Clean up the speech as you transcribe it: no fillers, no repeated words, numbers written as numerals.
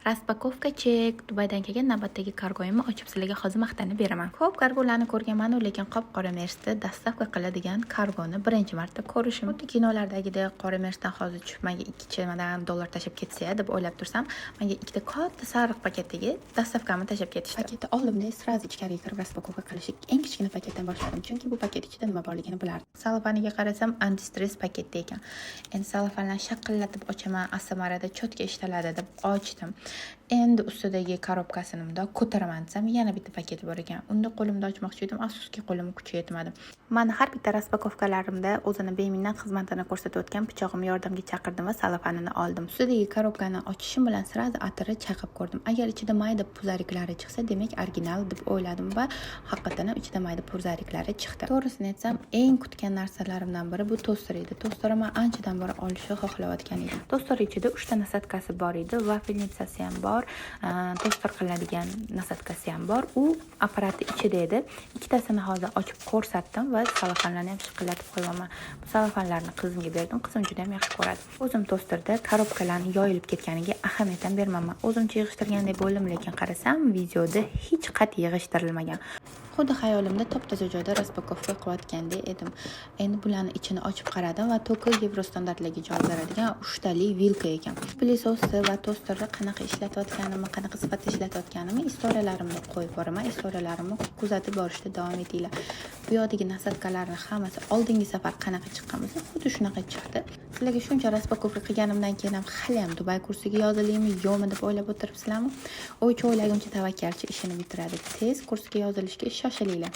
Распаковка чек. Dubaydan kelgan navbatdagi kargoyimni ochib, sizlarga hozir maqtanib beraman. Ko'p kargolarni ko'rganman-u, lekin qop-qora Mersda доставка qiladigan kargoni birinchi marta ko'rishim. Xuddi kinolardagidek qora Mersdan hozir tushib, menga ikki chemadon dollar tashlab ketsa deb o'ylab tursam, menga ikkita katta sariq paketdagi доставка mni tashlab ketishdi. Paketni oldimda сразу ichkariga kirib распаковка qilishni eng kichkina paketdan boshladim, chunki bu paket ichida nima borligini bilardim. Salofaniga qarasam, anti-stress paketda ekan. Endi salofanlarni shaqillatib ochaman, ASMRda чётко eshitiladi deb ochdim. Endi ustidagi коробка sini bundoq ko'taraman desam, yana bitta paketi bor ekan. Unda qo'limda ochmoqchi edim, afsuski, qo'lim kuchi yetmadi. Mani har bitta распаковка larimda o'zini beminnat xizmatini ko'rsatayotgan pichog'imni yordamga chaqirdim va salofanini oldim. Ustidagi коробка ni ochishim bilan сразу atiri chaqib ko'rdim. Agar ichida mayda пузырик lari chiqsa, demak, original deb o'yladim va haqiqatan ham ichida mayda пузырик lari chiqdi. To'g'risini aytsam, eng kutgan narsalarimdan biri bu toster edi. Tosterni man anchadan beri olishni xohlayotgan edim. Toster ichida uchta насадка si bor edi, вафельница si ham bor, toster qiladigan насадка si ham bor. U apparati ichida edi. Ikkitasini hozir ochib ko'rsatdim va salofanlarni ham shiqillatib qo'yyapman. Bu salofanlarni qizimga berdim. Qizim juda ham yaxshi ko'radi. O'zim tosterda коробка larni yoyilib ketganiga ahamiyat ham bermayman. O'zimcha yig'ishtirgandek bo'ldim, lekin qarasam, videoda hech qat yig'ishtirilmagan. Xuddi xayolimda top-toza joyda распаковка qilayotgandek edim. Endi bularni ichini ochib qaradim va toki yevro standartlarga javob beradigan uchtali vilka ekan. Пылесос ni va tosterni qanaqa ishlatayotganimni, qanaqa sifatda ishlatayotganimni история larimda qo'yib boraman. История larimni kuzatib borishda davom etinglar. Bu yoqdagi насадка larni hammasi oldingi safar qanaqa chiqqan bo'lsa, xuddi shunaqa chiqdi. Sizlarga shuncha распаковка qilganimdan keyin ham haliyam Dubay kursiga yozilaymi, yo'qmi deb o'ylab o'tiribsizlarmi? O'ychi o'ylaguncha tavakkalchi ishini bitiradi. Tez kursga yozilishga shoshilinglar.